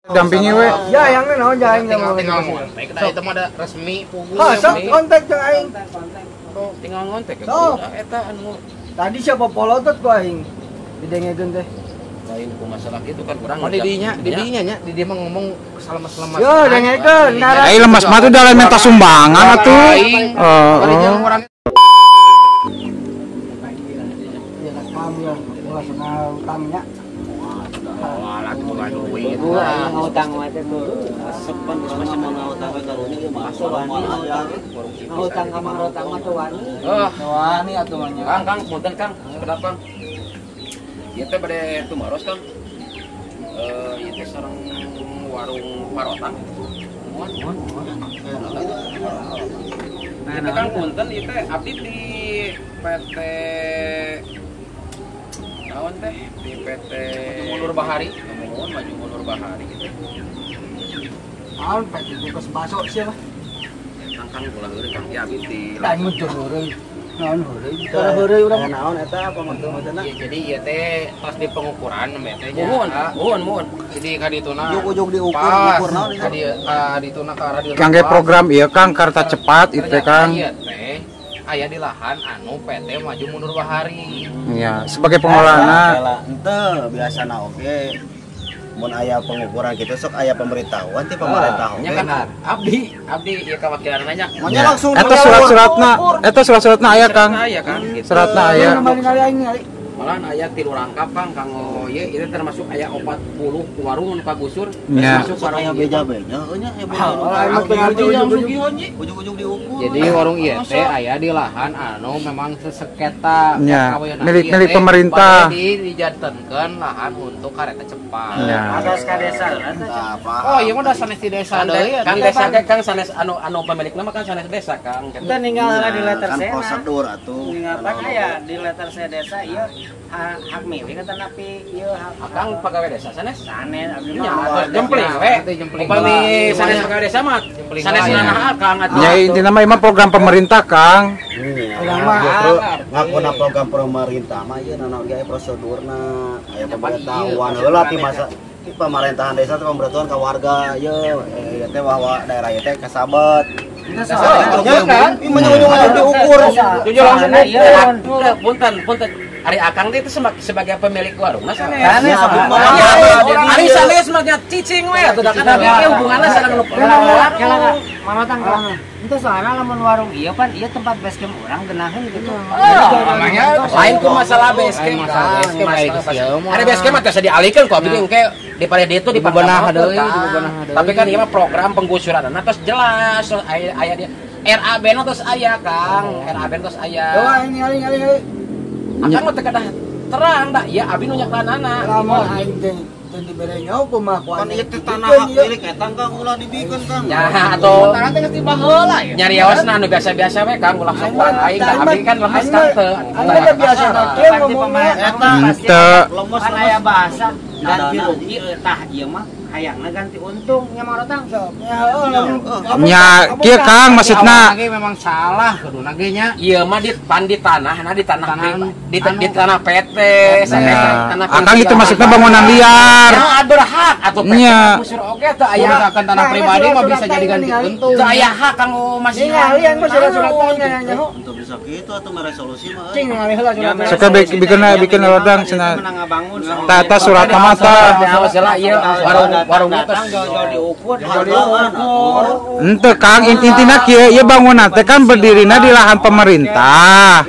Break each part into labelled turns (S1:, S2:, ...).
S1: Dampingi we.
S2: Ya yang naon ja aing
S3: tinggal ngontek da eta mah da resmi pugu.
S2: Ha sok kontak jeung aing.
S3: Tinggal ngontek eta anu
S2: tadi siapa polotot ku aing didengekeun teh.
S3: Lain ku masalah itu kan kurang. Oh didinya nya di dia mah ngomong selamat-selamat.
S2: Yo dengekeun.
S1: Ai lemas mah tuh dalam minta sumbangan atuh. Heeh.
S2: Ya paham ya, ulah senang utangnya.
S3: Walah tuh duit.
S4: Ngutang mah teh tuh. Sepen geus masih mau ngutang we karunya ieu mah. Ngutang ka Mang Rotang mah teu wani.
S3: Wani atuh mah. Kang, Kang, punten Kang, sakedap Kang. Ieu teh bade tumaros Kang. Ieu teh sareng warung Parotang. Muhun, muhun. Ieu teh Kang punten ieu teh abdi di PT naon teh di PT Mundur Bahari, nuhun Maju Mundur Bahari gitu.
S2: Naon PT bungkus baso sia mah.
S3: Kang Kang ulah heureuy Kang ya abdi di
S2: Tah muncul heureuy. Naon heureuy? Tara heureuy urang
S4: naon eta apa maksudna?
S3: Iya jadi ieu teh tos di pengukuran nembe teh nya. Muhun, muhun, muhun. Jadi ka dituna
S4: ujug-ujug diukur, ukur naon
S3: ka dieu ka dituna ka arah dieu.
S1: Kangge program ieu Kang Karta Cepat ieu teh Kang.
S3: Ieu teh aya di lahan anu PT Maju Mundur Bahari.
S1: Iya, sebagai pengolahna.
S4: Henteu biasana oge. Mun aya pengukuran gitu sok aya pemberitahuan ti pemerintah oge.
S3: Nya kan abdi, abdi ieu kawakilan nanya.
S4: Manya langsung
S1: eta surat-suratna, eta surat-suratna aya Kang.
S3: Aya Kang gitu.
S1: Suratna aya.
S3: Malahan aya 3 rangkap Kang kanggo ieu ieu termasuk aya 40 warung nu kagusur.
S1: Termasuk
S4: warung aya beja-beja nya ujug-ujug diukur.
S3: Jadi warung ieu teh aya di lahan anu memang seseketa
S1: milik-milik pemerintah.
S3: Jadi dijantenkeun lahan untuk kareta cepat.
S4: Atas ka desa.
S3: Oh, ieu mah da sanes di desa deui. Kang desa ge Kang sanes anu anu pemilikna mah kan sanes desa Kang.
S5: Kita ninggal heula di letter C.
S4: Kan prosedur atuh.
S5: Ninggal aya di letter C desa ieu hak milik atau napi ieu hak
S3: Akang pegawai desa sanes?
S5: Sanes abdi mah.
S3: Jempling we. Upami sanes pegawai desa mah sanes nanah Akang atuh.
S1: Ya intina mah ieu program pemerintah Kang.
S4: Justru ngakuna program pemerintah mah ieu nanaon ge aya prosedurna, aya pemberitahuan heula ti masa ti pemerintahan desa teh pemberitahuan ka warga ieu ieu teh bahwa daerah ieu teh kasabet.
S3: Kan?
S4: Ieu mah ujung-ujung diukur.
S3: Jujur langsung diukur. Punten, punten. Ari Akang itu sebagai pemilik warung mah sanes. Ari sanes mah nya cicing we atuh da kan abi ge hubunganna sareng nu
S5: warung. Marotang Kang. Itu soalnya lamun warung ieu pan ieu tempat base camp urang geunaheun gitu.
S3: Lain ku masalah base camp. Ari base camp mah teh dialihkeun ku abi ge engke daripada ditu dibebenah deui, dibebenah deui. Tapi kan ieu mah program penggusuranna tos jelas aya aya dia RAB na tos aya Kang, RAB tos aya.
S2: Doa ini ali ali.
S3: Akang mah teu kedah terang da ieu abi nu nyaklanana.
S2: Lamun aing teh teu dibere nyaho kumaha ku
S4: kan ieu teh tanah hak milik eta Kang ulah dibikeun Kang.
S3: Ya atuh
S6: tanah teh geus dibaheula ya.
S3: Nyariosna anu biasa-biasa we Kang ulah sok aing da abi kan lemes Kang teu.
S2: Aing teh biasa kieu ngomongna
S4: eta
S1: henteu.
S4: Lemes
S5: kan aya bahasa ganti rugi tah ieu mah hayangna ganti untung nya Mang Rotang.
S1: Nya kieu Kang maksudna
S6: memang salah kuduna ge nya.
S3: Ieu mah di pan di tanah nah di tanah di tanah PT tanah
S1: Akang itu maksudna bangunan liar.
S3: Ya berhak atuh PT ngusur oge teu aya
S6: misalkan tanah pribadi mah bisa jadi ganti untung.
S3: Teu aya hak kanggo masih
S2: ningali mah surat-suratna nyaho.
S4: Untuk bisa kitu atuh mah resolusi mah.
S2: Cing ningali heula surat.
S1: Sok bikin ladang cenah. Tah eta suratna mah tah.
S3: Ieu warung warung
S5: datang jauh-jauh diukur.
S1: Henteu Kang intina kieu ieu bangunan teh kan berdirina di lahan pemerintah.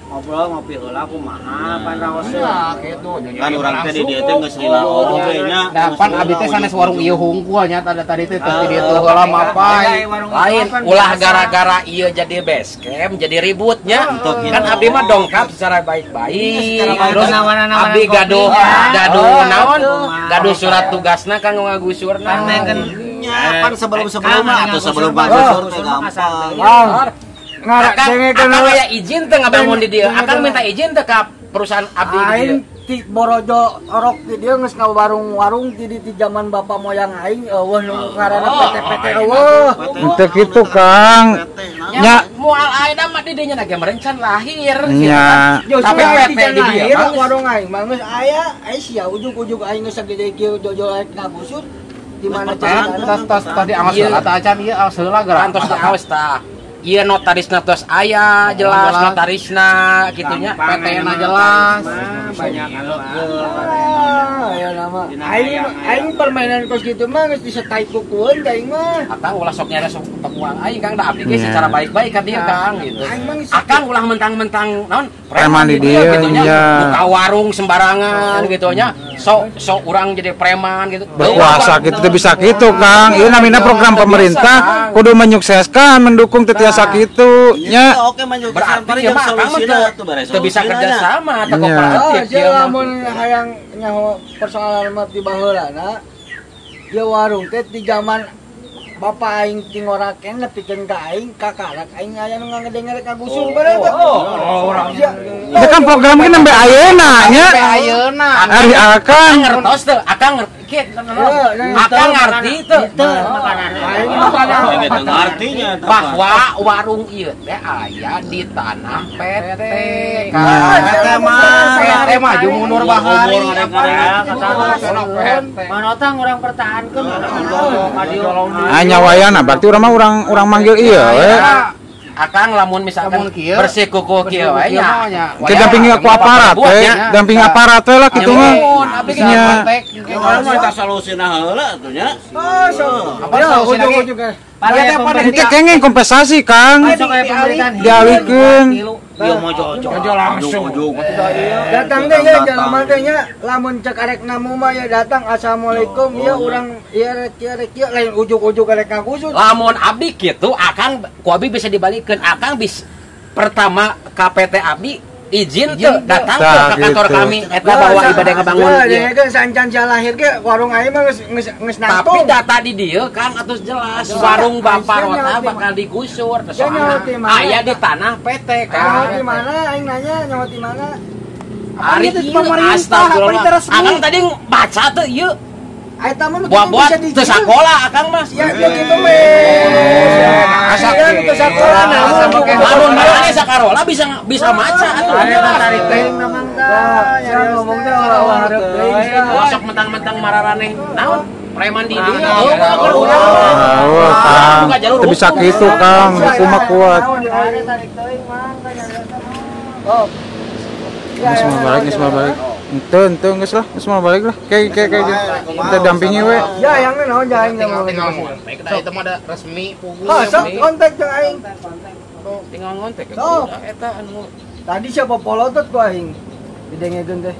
S5: Ngobrol ngopi heula kumaha pan raoseun.
S6: Kitu.
S4: Kan urang teh di dieu teh geus lila oge nya.
S6: Da pan abdi teh sanes warung ieu hungkul nya tadi teh teh di dieu heula mapay.
S3: Lain ulah gara-gara ieu jadi base camp jadi ributnya. Kan abdi mah dongkap secara baik-baik. Terus abdi gaduh gaduh naon? Gaduh surat tugasna kanggo ngagusurna.
S4: Pan sebelum-sebelumna atuh sebelum ngagusur teh gampang.
S3: Akang aya izin teh ngabangun di dieu. Akang minta izin teh ka perusahaan abdi
S2: aing ti borojo orok ti dieu geus ngawarung-warung ti di zaman bapak moyang aing eueuh nu ngaranna PT-PT eueuh.
S1: Henteu kitu Kang. Nya
S3: moal ayeuna mah di dinya ge merencan lahir
S1: nya.
S3: Tapi PT di dieu
S2: warung aing mah geus aya ai sia ujug-ujug aing geus sagede kieu jojol rek ngagusur di mana
S6: carana tos tadi awas heula tah acan ieu awas heula geura.
S3: Tos awas tah. Iya notarisna tos aya jelas notarisna gitunya
S6: PT-na jelas
S5: banyak anu
S2: aya nama aing permainan kos kitu mah geus disetai kukueun ka aing mah.
S3: Akang ulah sok nyari sok uang aing Kang da abdi ge secara baik-baik ka dieu Kang gitu. Akang ulah mentang-mentang naon
S1: preman di dieu
S3: gitu nya buka warung sembarangan gitu nya sok sok urang jadi preman gitu.
S1: Berkuasa gitu teu bisa kitu Kang. Ieu namina program pemerintah kudu menyukseskan mendukung teu tiasa kitu nya.
S4: Oke
S3: berarti ya mah teu bisa kerja sama atau kooperatif
S2: ya lamun hayang nyaho persoalan mah ti baheulana ieu warung teh di zaman bapak aing ti ngoraken nepikeun ka aing kakarak aing aya nu ngagede-ngede kagusur bae teh.
S6: Oh,
S1: ya kan program ge nembe ayeuna nya.
S6: Nembe ayeuna.
S1: Ari akang
S3: ngertos teu? Akang ngerti. Akang ngerti teu?
S4: Ngartinya
S3: bahwa warung ieu teh aya di tanah PT.
S4: PT mah
S6: PT maju mundur bahari.
S5: Manotang urang pertahankeun.
S1: Anya wayana berarti urang mah urang manggil ieu we.
S3: Akang lamun misalkan bersih kuku kieu we nya.
S1: Ke dampingi ku aparat we, dampingi aparat we lah kitu mah.
S4: Nya. Mah solusina heula atuh nya.
S2: Oh, ujug-ujug.
S1: Itu kenging kompensasi Kang. Dialihkeun.
S5: Ieu mah jojo
S6: langsung.
S2: Datang teh nya jelema teh nya lamun cek arek namu mah ya datang assalamualaikum ieu urang ieu rek ieu rek ieu lain ujug-ujug arek ngagusur.
S3: Lamun abdi kitu akang ku abdi bisa dibalikeun. Akang bis pertama KPT abdi izin tuh datang ke kantor kami eta bahwa ibadah ngebangun
S2: ieu. Ya kan sancan lahir ge warung aing mah geus geus
S3: nangtung. Tapi data di dieu kan atuh jelas warung Bapak Rota bakal digusur. Aya di tanah PT kan.
S2: Nyaho di mana aing nanya nyaho di mana?
S3: Ari pemerintah, akang tadi baca tuh ieu.
S2: Eta mah
S3: buat teu sakola akang mah.
S2: Ya kitu we. Asa teu sakola namun
S3: lamun marane sakarola bisa maca atuh.
S5: Tarik teh memang tah.
S2: Ya ngomong teh orang hareup teuing.
S3: Sok mentang-mentang mararaneh naon preman di dieu.
S1: Oh, Kang. Teu bisa kitu Kang, hukum mah kuat.
S2: Tarik teuing mang. Oh.
S1: Geus mau balik, Ente geus lah, geus mau balik lah. Kayak kita dampingi we.
S2: Ya yang naon ja aing
S6: tinggal ngontek da itu mah ada resmi pugu.
S2: Oh, sok kontak jeung aing.
S3: Tinggal ngontek. Eta anu
S2: tadi siapa polotot ku aing. Didengekeun teh.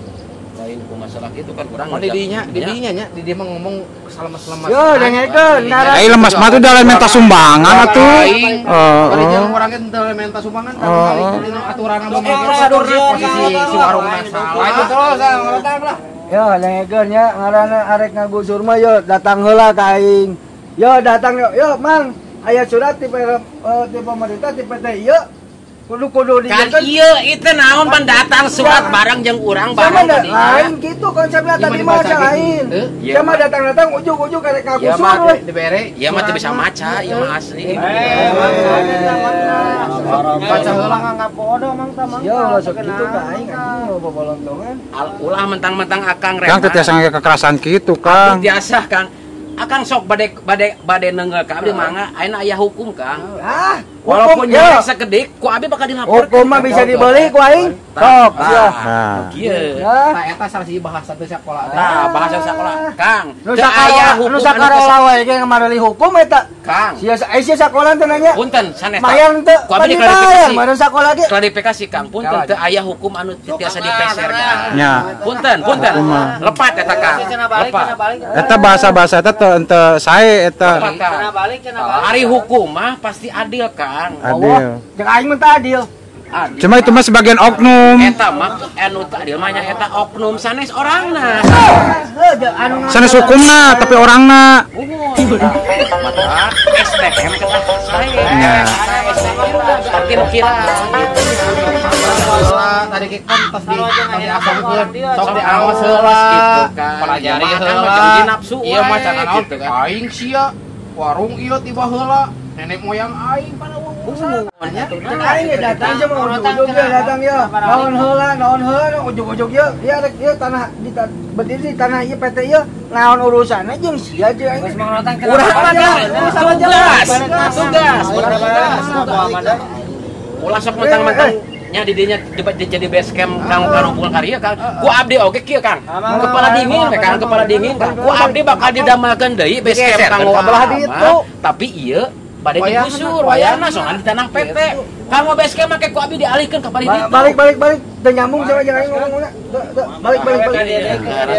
S3: Lain ku masalah itu kan kurang.
S6: Oh, didinya nya, di dia mah ngomong selamat-selamat.
S2: Yo dengekeun.
S1: Ai lemas mah tuh dalam minta sumbangan atuh.
S6: Heeh. Bari jeung urang ge teu minta sumbangan kan kali aturan mah posisi si warungna salah. Itu terus ngorotang lah.
S2: Yo dengekeun nya ngaranna arek ngagusur mah yo datang heula ka aing. Yo datang yo, yo Mang, aya surat ti pemerintah ti PT ieu. Kudu-kudu
S3: kan iya itu naon pan datang surat barang jeung urang barang
S2: tadi lain gitu konsepnya tadi mah lain sama datang-datang ujug-ujug karek ngagusur we
S6: dibere
S3: ieu mah teu bisa maca ieu mah asli
S5: baca heula ngapodo mang tah mang
S2: yo sok kitu ka aing anjing bobolontongan
S3: ulah mentang-mentang akang
S1: rek Kang teu tiasa kekerasan kitu Kang
S3: tiasa Kang akang sok bade nenggel ka abdi mangga ayeuna aya hukum Kang.
S2: Ah,
S3: walaupun nyerek sakedik ku abdi bakal dilaporkeun.
S2: Hukum mah bisa dibeli ku aing. Sok sia.
S1: Nah,
S3: kieu.
S6: Tah eta salah siji bahasa teh sakola.
S3: Tah bahasa sakola Kang.
S2: Nu aya hukum nu sakarola wae ge ngamareli hukum eta.
S3: Kang.
S2: Sia ai sia sakola teh nanya.
S3: Punten sanes.
S2: Mayang teu.
S3: Ku abdi diklarifikasi.
S2: Meureun sakola ge.
S3: Klarifikasi Kang, punten teu aya hukum anu tiasa dipeser Kang.
S1: Nya.
S3: Punten, punten. Lepat eta Kang. Lepat.
S1: Eta bahasa-bahasa eta teu ente sae eta.
S3: Hari hukum mah pasti adil Kang.
S1: Adil.
S2: Jeung aing mah teu adil.
S1: Cuma itu mah sebagian oknum.
S3: Eta mah anu teu adil mah nya eta oknum sanes orangna.
S1: Sanes hukumna tapi orangna.
S3: Mata SDM kelah saya. Seperti nu kira.
S6: Tadi kan tos di diasongkeun sok diawas heula
S3: gitu kan.
S6: Pelajari
S3: heula.
S6: Heula. Ieu mah can naon aing sia warung ieu tiba heula nenek moyang aing pada urusan.
S2: Aing datang sama ujug-ujug ya datang ya. Naon heula, ujug-ujug ya. Dia rek ieu tanah di berdiri di tanah ieu PT ieu naon urusanna jeung sia jeung aing.
S3: Urang mah tugas. Tugas. Ulah sok mentang-mentang nya di dinya jadi base camp kang karumpul karya Kang. Ku abdi oge kieu Kang. Kepala dingin we Kang, kepala dingin Kang. Ku abdi bakal didamelkeun deui base camp kanggo
S6: belah ditu.
S3: Tapi ieu bade digusur wayahna soalna di tanah PT. Kanggo base camp make ku abdi dialihkeun ka bari ditu.
S2: Balik balik balik teu nyambung sama jeung aing ngomongna. Balik balik balik.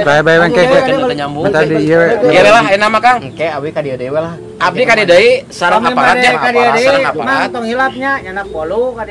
S1: Bye bye bang ke.
S3: Teu nyambung.
S1: Tadi ieu.
S3: Ieu lah enak mah Kang.
S6: Engke abdi ka dieu deui lah.
S3: Abdi ka dieu deui sareng aparat ya. Sareng aparat.
S5: Tong hilapnya nyanak bolu ka